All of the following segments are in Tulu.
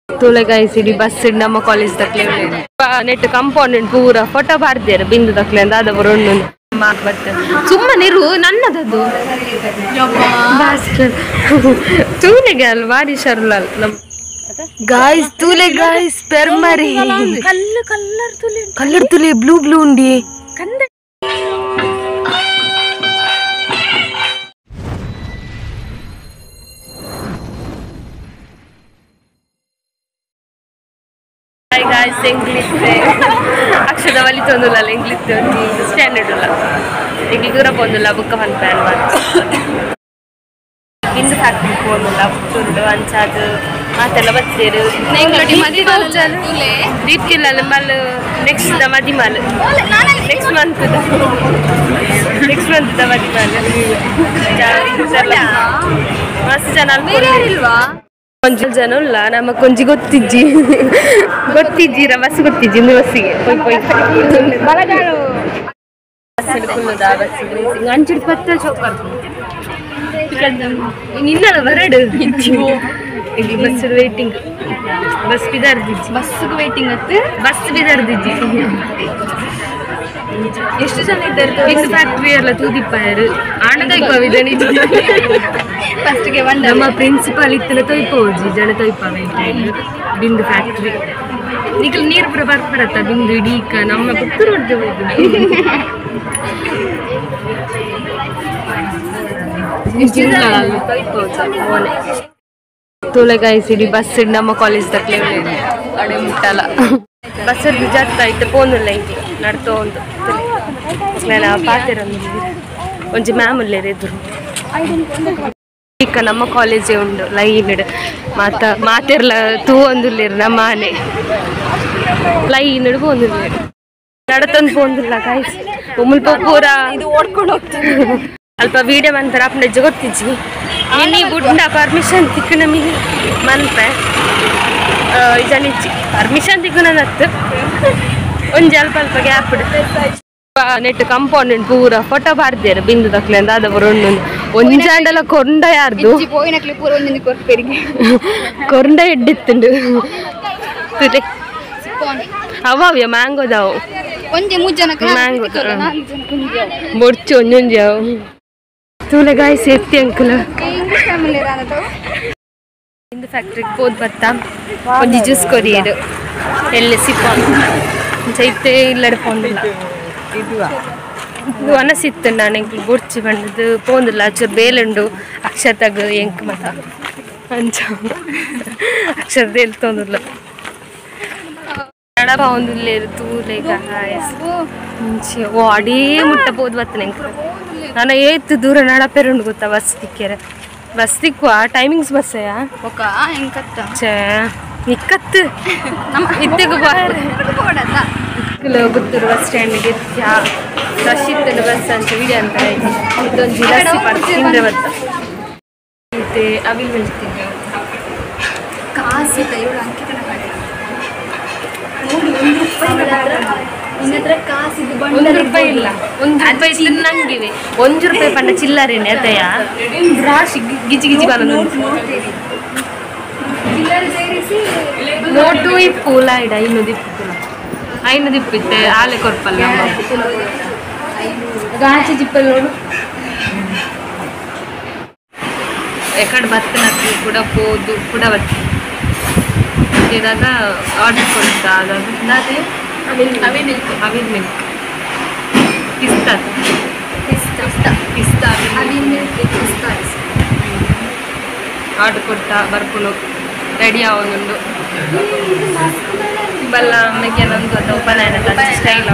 ತೂಲೆ ಗೈಸ್ ಇಡಿ ಬಸ್ ನಮ್ಮ ಕಾಲೇಜ್ ತಕ್ಲೆ ನೆಟ್ ಕಾಂಪೌಂಡ್ ಪೂರ ಫೋಟೋ ಬಾರ್ದೇರು ಬಿಂದು ತಕ್ಲೆ ಅಂತ ಅದ ಬರೋಣ ಸುಮ್ಮನಿರು ನನ್ನದದು ತೂಲೆಗೆ ಅಲ್ ಬಾರಿ ಶರ್ಲಲ್ ನಮ್ಮ ಗಾಯ್ಸ್ ತೂಲೆ ಗಾಯ್ಸ್ ಪೆರ್ಮರಿ ಕಲ್ಲು ಕಲ್ಲರ್ ತೂಲೆ ಕಲ್ಲರ್ ತೂಲೆ ಬ್ಲೂ ಬ್ಲೂ ಉಂಡಿ ಕಂದ. ಹಾಯ್ ಗಾಯ್ಸ್, ಎಂಗ್ಲಿಷ್ ಅಕ್ಷದ ವಲಿ ತೊಂದುಲ್ಲ ಎಂಗ್ಲಿಷ್ ಒಂಜಿ ಸ್ಟ್ಯಾಂಡರ್ಡ್ ಉಲ್ಲ ಎಂಗ್ಲಿ ದೂರ ಪೋಂದುಲ್ಲ ಬುಕ್ಕ ಫನ್ ಪ್ಯಾನ್ ಬಿಂದು ಫ್ಯಾಕ್ಟ್ರಿ ಪೋಂದುಲ್ಲ ಪುತ್ತೂರುಡು ಅಂಚಾದ್ ಮಾತೆಲ್ಲ ಬತ್ತೇರು ದೀಪ್ತಿಲ್ಲ ಮಲ್ ನೆಕ್ಸ್ಟ್ the ಮದಿಮಾಲ್ ನೆಕ್ಸ್ಟ್ ಮಂತ್ the ಮದಿಮಾಲ್ ಮಸ್ತ್ ಜನ ಇಲ್ವಾ ಒಂಜಿ ಜನ ಉಲ್ಲ ನಮ್ಮ ಕೊಂಜಿ ಗೊತ್ತಿಜ್ಜಿ ಗೊತ್ತಿಜ್ಜಿರ ಬಸ್ ಗೊತ್ತಿಜ್ಜಿ ಇಂದು ಬಸ್ಸಿಗೆ ಪೊಯ್ ಪೊಯ್ ಬಸ್ ಕುಲ್ಲುದ ಬಸ್ ಅಂಚಿಡ್ ಪತ್ತ ಚೌಕರ್ ನಿನ್ನಲ್ಲ ಬರಡು ಇಲ್ಲಿ ಬಸ್ ವೇಟಿಂಗ್ ಬಸ್ ಬಿದಾರ್ದಿಜ್ಜಿ ಬಸ್ಸಿಗೆ ವೇಟಿಂಗ್ ಅತ್ತು ಬಸ್ ಬಿದಾರ್ದಿಜ್ಜಿ ಎಷ್ಟು ಜನ ಇದ್ದಾರೆ ಬಿಂದು ಫ್ಯಾಕ್ಟ್ರಿ ಎಲ್ಲ ತೂದಿಪ್ಪಾಯರು ಆಣದೈಪವಿದೆ ನಿಜ ಫಸ್ಟ್ಗೆ ಬಂದ ನಮ್ಮ ಪ್ರಿನ್ಸಿಪಾಲ್ ಇತ್ತಲ ತೊಯ್ಪೋಜಿ ಜನ ತೊಯ್ಪವೆ ಬಿಂದು ಫ್ಯಾಕ್ಟ್ರಿ ನಿಖಲ್ ನೀರು ಪೂರ ಬರ್ಪರತ್ತ ಬಿಂದು ಇಡೀಕ ನಮ್ಮ ಪುತ್ತೂರು ತೂಲೆ ಗೈಸ್ ಇಡೀ ಬಸ್ ನಮ್ಮ ಕಾಲೇಜ್ ತಕ್ಲೆ ಅಡೆ ಮುಟ್ಟಲ್ಲ ಬಸ್ ಜಾತ್ರೆ ಇತ್ತು ಪೋನುಲ್ಲ ಇಂಕಿ ನಡ್ತೋ ಒಂದು ಪಾತೆರ ಒಂಜಿ ಮ್ಯಾಮ್ ಉಲ್ಲೇರು ಎದುರು ಈಗ ನಮ್ಮ ಕಾಲೇಜೇ ಉಂಡು ಲೈನ್ ಮಾತ ಮಾತೆರ್ಲ ತೂ ಒಂದುಲ್ಲೇರು ನಮ್ಮ ಆನೆ ಲೈನ್ ಪೋಂದುಲ್ಲೇರು ನಡತೊಂದು ಪೋಂದುಲ್ಲ ಗಾಯ್ಸ್ ಮುಲ್ಪ ಪೂರ ಓಡ್ಕೊಂಡು ಹೋಗ್ತೀನಿ ಅಲ್ಪ ವೀಡಿಯೋ ಮಂತರ ಅಪ್ಪನ ಗೊತ್ತಿಜ್ಜಿ ಇನಿ ಬುಡ್ಡ ಪರ್ಮಿಷನ್ ತಿಕ್ಕನ ಮಿನಿ ಮನ್ಪೆ ಇಜನಿಜ್ಜಿ ಪರ್ಮಿಷನ್ ತಿಕ್ಕನ ನತ್ತು ಒಂಜಿ ಅಲ್ಪ ಅಲ್ಪ ಗ್ಯಾಪ್ ನೆಟ್ ಕಾಂಪೌಂಡ್ ಪೂರ ಫೋಟೋ ಬಾರ್ದೇರು ಬಿಂದು ತಕ್ಲೆ ಅಂತ ಅದ ಬರೋಣ ಒಂಜಾಂಡಲ ಕೊಂಡ ಯಾರ್ದು ಕೊರಂಡ ಎಡ್ಡಿತ್ತುಂಡು ಅವವ್ಯ ಮ್ಯಾಂಗೋದಾವು ಮ್ಯಾಂಗೋ ಬೊಡ್ಚು ಒಂಜೊಂಜಿ ಅವು ತೂಲೆ ಗಾಯ್ಸ್ ಎತ್ತಿ ಅಂಕಲ್ ಬಿಂದು ಫ್ಯಾಕ್ಟ್ರಿಗೆ ಪೋದ್ ಬತ್ತ ಒಂಜಿ ಜ್ಯೂಸ್ ಕೊರಿಯರು ಎಲ್ಲ ಸಿಪ್ಪಾನ್ ಚೈತೆ ಇಲ್ಲಡೆ ಪೋಂದಿಲ್ಲ ಇದು ಅನಸಿತ್ತು ನಾನು ಎಂಕ್ಲು ಬೊಡ್ಚಿ ಬಂದದ್ದು ಪೋಂದಿಲ್ಲ ಚೂರು ಬೇಲುಂಡು ಅಕ್ಷತಾಗ ಎಂಕ್ ಮತ ಅಂಚ ಅಕ್ಷರದ ಎಲ್ಲಿ ತೊಂದಿಲ್ಲ ನಡಪ ಒಂದಿಲ್ಲೇರು ತೂಲೆ ಗಾಯ್ಸ್ ಓ ಅಡೇ ಮುಟ್ಟ ಪೋದು ಬತ್ತನೆ ಎಂಕ್ ನಾನು ಏತ್ ದೂರ ನಡಪೆರುಂಡು ಗೊತ್ತಾ ಬಸ್ ತಿಕ್ಕೆರೆ ಬಸ್ ತಿಕ್ಕುವ ಟೈಮಿಂಗ್ಸ್ ಬಸ್ಸೆಯಾ ಛೇ ನಿಕ್ಕತ್ತು ಇತ್ತೆಗೂ ಪುತ್ತೂರು ಬಸ್ ಸ್ಟ್ಯಾಂಡಿಗೆ ರಶ್ ಇತ್ತು ಬಸ್ ಅಂತ ವಿಡಿಯೋ ಅಂತ ಇದೊಂದು ಲಸ್ಸಿ ಪಡ್ತಿಂದ್ರೆ ಬತ್ತ ಮತ್ತೆ ಅವಿಲ್ ಬೆಳ್ತೀನಿ ಕಾಸಿಲ್ಲ ಇವಳು ಅಂಕಿತನ ಕಡೆ ನೋಡಿ ₹1 ನಿನ್ನ ಕಾಸಿದ್ದು ₹1 ಇಲ್ಲ ₹1 ಇತ್ತು ನಂಗಿವೆ ₹1 ಪಂಡ ಚಿಲ್ಲರೇನೆ ಅತಯ ರಾಶಿ ಗಿಜಿ ಗಿಜಿ ಬಲ ನೋಟು ಇಪ್ಪು ಲಾಯ್ಡ 500 ಇಪ್ಪು 500 ಇಪ್ಪಿತ್ತೆ ಆಲೆ ಕೊರ್ಪಲ್ಲ ಗಾಚಿ ಜಿಪ್ಪಲ್ಲಿ ನೋಡು ಎಕಡೆ ಬತ್ತನಕ್ಕೆ ಕೂಡ ಪೋದು ಕೂಡ ಬತ್ತ ಏನಾದ ಆರ್ಡರ್ ಕೊಡ್ತಾ ಅದಾದ ಅವಿಲ್ ಮಿಲ್ಕ್ ಪಿಸ್ತಾ ಪಿಸ್ತಾ ಪಿಸ್ತಾ ಅವಿಲ್ ಮಿಲ್ಕ್ ಪಿಸ್ತಾ ಆರ್ಡರ್ ಕೊಡ್ತಾ ಬರ್ಪುನು ರೆಡಿ ಆವೊಂದುಂಡು ಬಲ್ಲ ಅಮ್ಮೆಗೆ ನಮ್ದು ಓಪನ್ ಆಯ್ತು ಸ್ಟೈಲ್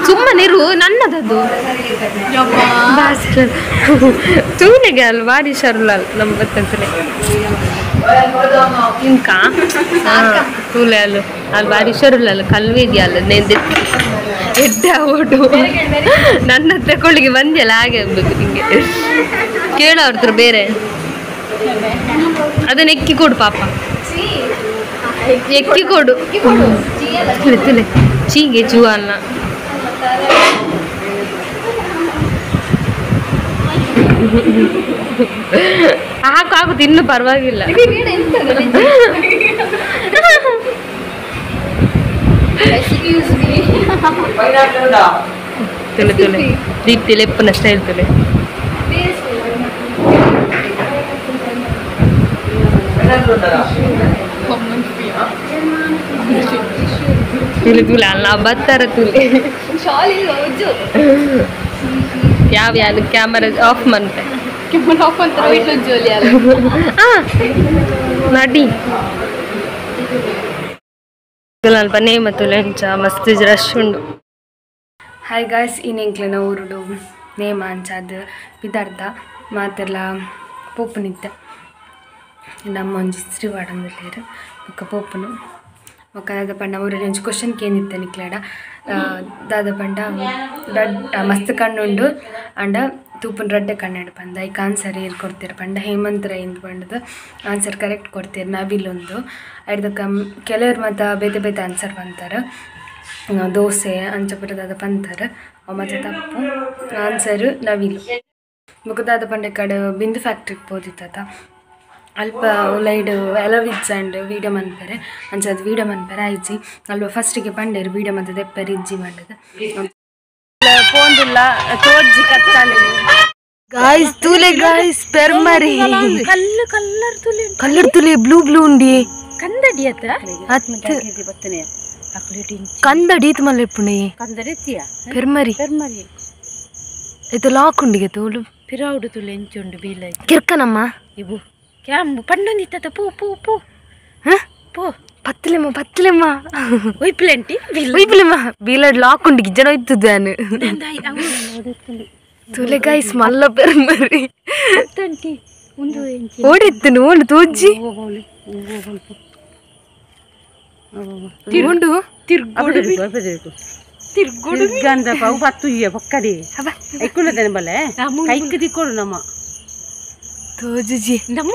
ಸುಮ್ಮನಿರು ನನ್ನದದು ತೂನೆಗೆ ಅಲ್ ಬಾರಿ ಶರ್ಲಲ್ ನಮ್ಮ ಬತ್ತಂತಲೇ ಇಂಕ ತೂಲೆ ಅಲ್ಲು ಅಲ್ಲಿ ಬಾರಿ ಶರುಲಲ್ಲ ಕಲ್ವಿದ್ಯಲ್ಲ ನೆಂದಿ ಎಡ್ಡ ಓಡು ನನ್ನ ತಕೊಳ್ಳಿಗೆ ಬಂದ್ಯಲ್ಲ ಹಾಗೆ ಆಗ್ಬೇಕು ನಿಂಗೆ ಕೇಳೋ ಅವ್ರ ಹತ್ರ ಬೇರೆ ಅದನ್ನ ಎಕ್ಕಿ ಕೊಡು ಪಾಪ ಎಕ್ಕಿ ಕೊಡು ತುಲೆ ತುಲೆ ಚೀಗೆ ಚೂ ಅಲ್ಲ ಹಾಕು ಹಾಕು ತಿನ್ನು ಪರವಾಗಿಲ್ಲ. ತುಲೆ ತುಲೆ ದೀಪ್ತಿ ಲೆಪ್ಪುನ ಸ್ಟೈಲ್ ತುಲೆ. ತುಲೆ ತುಲೆ ಅಲ್ಲ ಬತ್ತಾರ ತುಲೆ. ಯಾವ ಯಾರು ಕ್ಯಾಮರಾ ಆಫ್ ಮನ್ಪೆ. ನಡಿ ಅಲ್ಪ ನೇಮ ತುಲೆ ಅಂಚ ಮಸ್ತ್ ರಶ್ ಉಂಡು. ಹಾಯ್ ಗಾಯ್ಸ್, ಇನ್ನೆಂಕ್ಲೆನ ಊರುಡು ನೇಮ ಅಂಚಾದ ಪಿದಾರ್ದ ಮಾತೆಲ್ಲ ಪೋಪುನಿತ್ತೆ. ನಮ್ಮ ಒಂಜಿ ಇಸ್ತ್ರಿ ವಾಡೊಂದುಲ್ಲೆರ್ ಬೊಕ್ಕ ಪೋಪುನು. ಬೊಕ್ಕ ದಾದ ಪಂಡ ಊರಲ್ಲಿ ಒಂಜಿ ಕ್ವಶನ್ ಕೇಂದಿತ್ತೆ ನಿಕ್ಲೆಡ. ದಾದ ಪಂಡ ರಡ್ ಮಸ್ತ್ ಕಣ್ಣುಂಡು ಅಂಡ ತೂಪುನ ರಡ್ಡೆ ಕಣ್ಣಡು ಪಂದ ಐಕ್ ಆನ್ಸರ್ ಏರ್ ಕೊಡ್ತೀರ ಪಂಡ ಹೇಮಂತ್ ರೈ ಇಂದ್ ಪಂಡದು ಆನ್ಸರ್ ಕರೆಕ್ಟ್ ಕೊಡ್ತೀರ ನವಿಲೊಂದು. ಐಡ್ದಕ್ಕ ಕೆಲವರು ಮಾತ ಬೇತೆ ಬೇತೆ ಆನ್ಸರ್ ಪಂತಾರೆ, ದೋಸೆ ಅಂಚ ಪೂರ ದಾದ ಪಂತಾರೆ, ಅವು ಮಾತ ತಪ್ಪು. ಆನ್ಸರ್ ನವಿಲು. ಬೊಕ್ಕ ದಾದ ಪಂಡ ಕಡೆ ಬಿಂದು ಫ್ಯಾಕ್ಟ್ರಿಗೆ ಪೋದಿತ್ತ ಅಲ್ಪ ಉಲೈಡ್ ಎಲವಿಜ್ಜ ಅಂಡ್ ವೀಡಿಯೋ ಮನ್ಪೆರೆ ಅಂಚ ಅದು ವೀಡಿಯೋ ಮನ್ಪೆರೆ ಆಯ್ಜಿ. ಅಲ್ಪ ಫಸ್ಟಿಗೆ ಪಂಡೇರು ವೀಡಿಯೋ ಮತ್ತೆ ದೆಪ್ಪೆರೆ ಇಜ್ಜಿ ಪಂಡದು ಪೋಂದುಲ್ಲ ತೋಜ್ಜಿ ಕತ್ತಾಲೆ. ಗಾಯ್ಸ್ ತೂಲೆ ಗಾಯ್ಸ್ ಪೆರ್ಮರಿ ಕಲ್ಲು ಕಲ್ಲರ್ ತುಲೆ ಕಲ್ಲರ್ ತುಲೆ ಬ್ಲೂ ಬ್ಲೂ ಉಂಡಿ ಕಂದಡಿ ಅತ್ತ ಅತ್ತ ಕಂದಡಿ ಇತ್ತು ಮಲ್ಲೆಪ್ಪುಣಿ ಕಂದಡಿ ಎತ್ತಿಯ ಪೆರ್ಮರಿ ಪೆರ್ಮರಿ ಇದು ಲಾಕ್ ಉಂಡಿಗೆ ತೋಲು ಪಿರೌಡು ತುಲೆ ಎಂಚುಂಡು ಬೀಲ ಕಿರ್ಕನಮ್ಮ ಇವು ಕ್ಯಾಮ್ ಪಂಡೊಂದಿತ್ತ ಪೂ ಪೂ ಪೂ ಪೂ ಪತ್ತಲೆಮ್ಮ ಪತ್ತಲೆಮ್ಮ ಒಯ್ಪ್ಲೆಂಟಿ ಒಯ್ಪ್ಲೆಮ್ಮ ಬೀಲಡ್ ಲಾಕ್ ಉಂಡು ಗಿಜ್ಜನ ಒಯ್ತುದಾನು ತುಲೆ ಗಾಯ್ಸ್ ಮಲ್ಲ ಪೆರ್ಮರಿ ಓಡಿತ್ತು ಓಂಡು ತೋಜ್ಜಿ ಉಂಡು ತೋಜುಜಿ ನಮ್ಮ.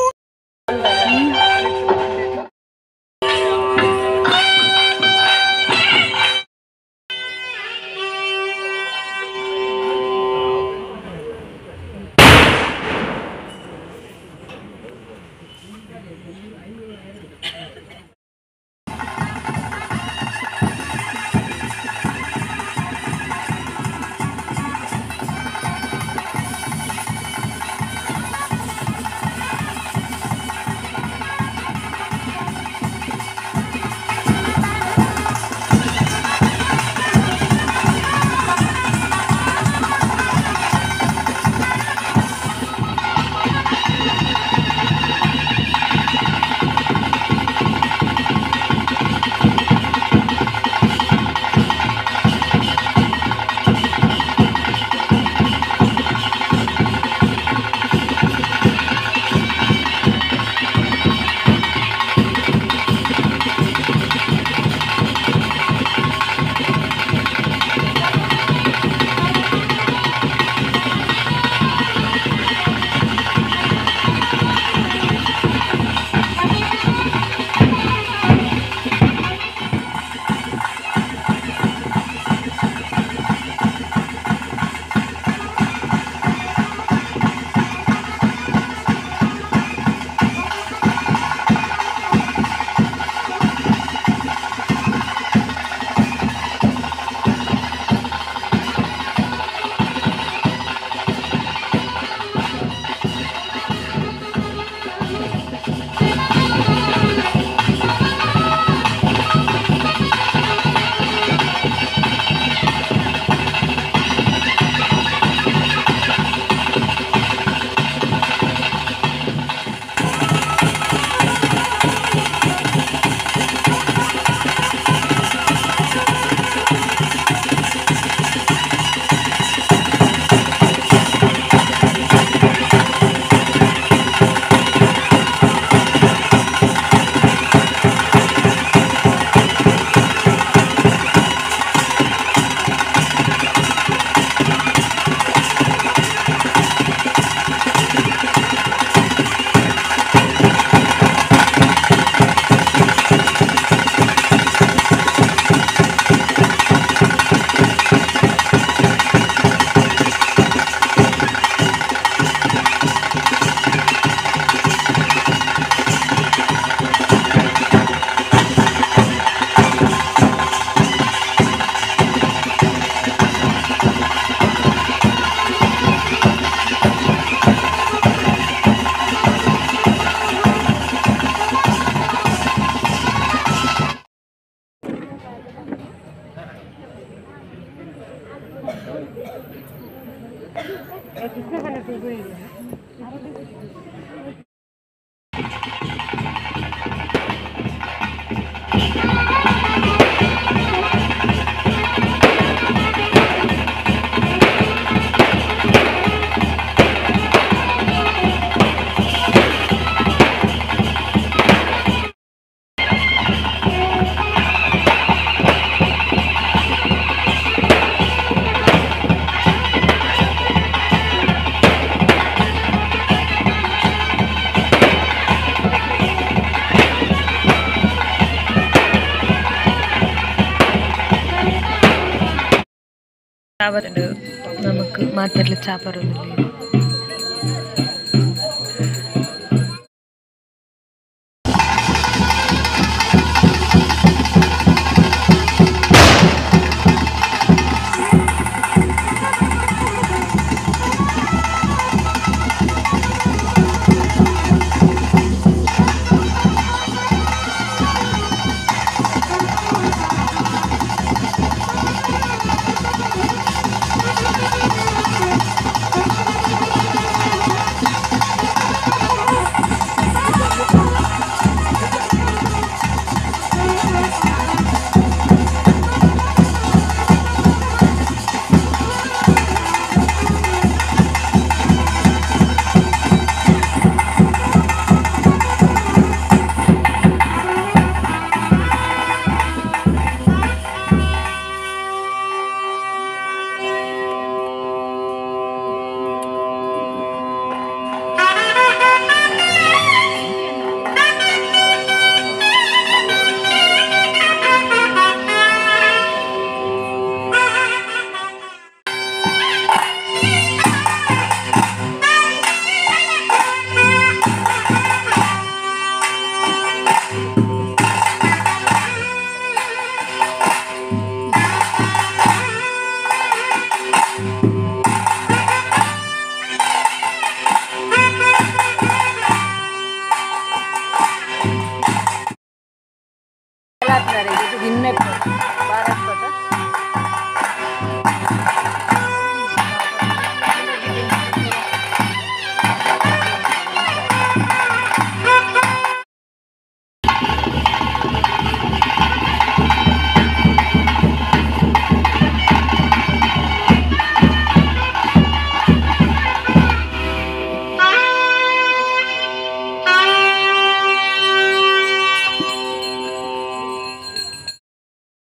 ನಮಕ್ ಮಾತೆರ್ಲ ಚಾ ಪರೊಂದುಲ್ಲೆರ್.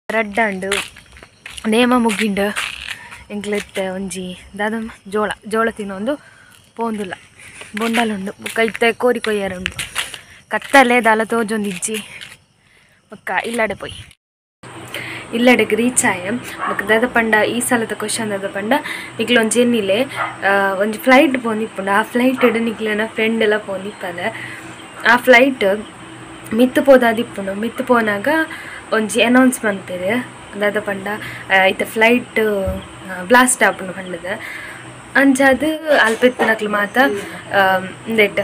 ರಡ್ಡಾಂಡು ನೇಮ ಮುಗ್ಗಿಂಡು ಎಂಕ್ಲೆತ್ತೆ ಒಂಜಿ ದಾದಮ್ಮ ಜೋಳ ಜೋಳ ತಿನ್ನೊಂದು ಪೋಂದುಲ್ಲ ಬೊಂಡಲುಂಡು ಬೊಕ್ಕ ಇತ್ತೆ ಕೋರಿ ಕೊಯ್ಯರುಂಡು ಕತ್ತಲೆ ದಾಲ ತೋಜೊಂದಿಜ್ಜಿ ಬೊಕ್ಕ ಇಲ್ಲಡೆ ಪೋಯಿ ಇಲ್ಲಡೆಗ್ ರೀಚ್ ಆಯ ಬೊಕ್ಕ ದಾದ ಪಂಡ ಈ ಸಲದ ಕ್ವಶನ್ ದಾದ ಪಂಡ ನಿಕ್ಲ ಒಂಜಿ ಎನ್ನಿಲೆ ಒಂಜಿ ಫ್ಲೈಟ್ ಪೋಂದಿಪ್ಪುಂಡು ಆ ಫ್ಲೈಟ್ ನಿಕ್ಲೆನ ಫ್ರೆಂಡ್ ಎಲ್ಲ ಪೋಂದಿಪ್ಪದ ಆ ಫ್ಲೈಟ್ ಮಿತ್ತು ಪೋದಾದಿಪ್ಪುಂಡು ಮಿತ್ತು ಪೋನಾಗ ಒಂಜಿ ಅನೌನ್ಸ್ ಮನ್ಪೆರ್ ದಾದ ಪಂಡ ಇತ್ತೆ ಫ್ಲೈಟ್ ಬ್ಲಾಸ್ಟ್ ಆಪುಂಡು ಪಂಡದ ಅಂಚಾದ್ ಅಲ್ಪ ಇತ್ತಿನಕ್ಲು ಮಾತ ಇಂದೆಟ್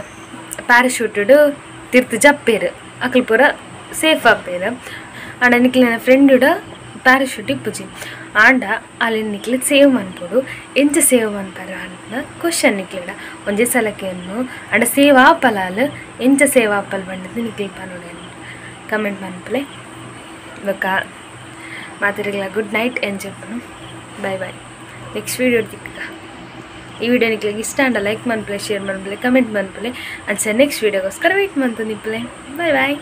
ಪ್ಯಾರಾಶೂಟುಡು ತಿರ್ತು ಜಪ್ಪೇರು ಅಕ್ಲು ಪೂರ ಸೇಫ್ ಆಪೇರು. ಆಂಡ ನಿಕ್ಲೆನ ಫ್ರೆಂಡುಡ ಪ್ಯಾರಾಶೂಟ್ ಇಪ್ಪುಜಿ ಆಂಡ ಅಲ್ಲಿ ನಿಕ್ಲೆ ಸೇವ್ ಮನ್ಪೊಡು ಎಂಚ ಸೇವ್ ಮನ್ಪರ ಪನ್ಪಿನ ಕ್ವಶನ್ ನಿಕ್ಲೆಡ ಒಂಜೇ ಸಲಕೆಯನ್ನು ಆಂಡ ಸೇವ್ ಆಪಲ ಅಲ್ ಎಂಚ ಸೇವ್ ಆಪಲ್ ಪಂಡದ್ ನಿಕ್ಲೆ ಪನೊಡು ಕಮೆಂಟ್ ಮನ್ಪುಲೆ. ಬೊಕ್ಕ ಮಾತೆರೆಗ್ಲ ಗುಡ್ ನೈಟ್ ಎಂಚಪ್ಪನು ಬಾಯ್ ಬಾಯ್ ನೆಕ್ಸ್ಟ್ ವೀಡಿಯೋ ತಿಕ್ಕ. ಈ ವಿಡಿಯೋ ನಿಕ್ಲೆಗ್ ಇಷ್ಟ ಆಂಡ ಲೈಕ್ ಮನ್ಪುಲೆ ಶೇರ್ ಮನ್ಪುಲೆ ಕಮೆಂಟ್ ಮನ್ಪುಲೆ ಅಂಚ ನೆಕ್ಸ್ಟ್ ವೀಡಿಯೋಗೋಸ್ಕರ ವೇಟ್ ಮಂತೊಂದಿಪ್ಪುಲೆ. Bye boy.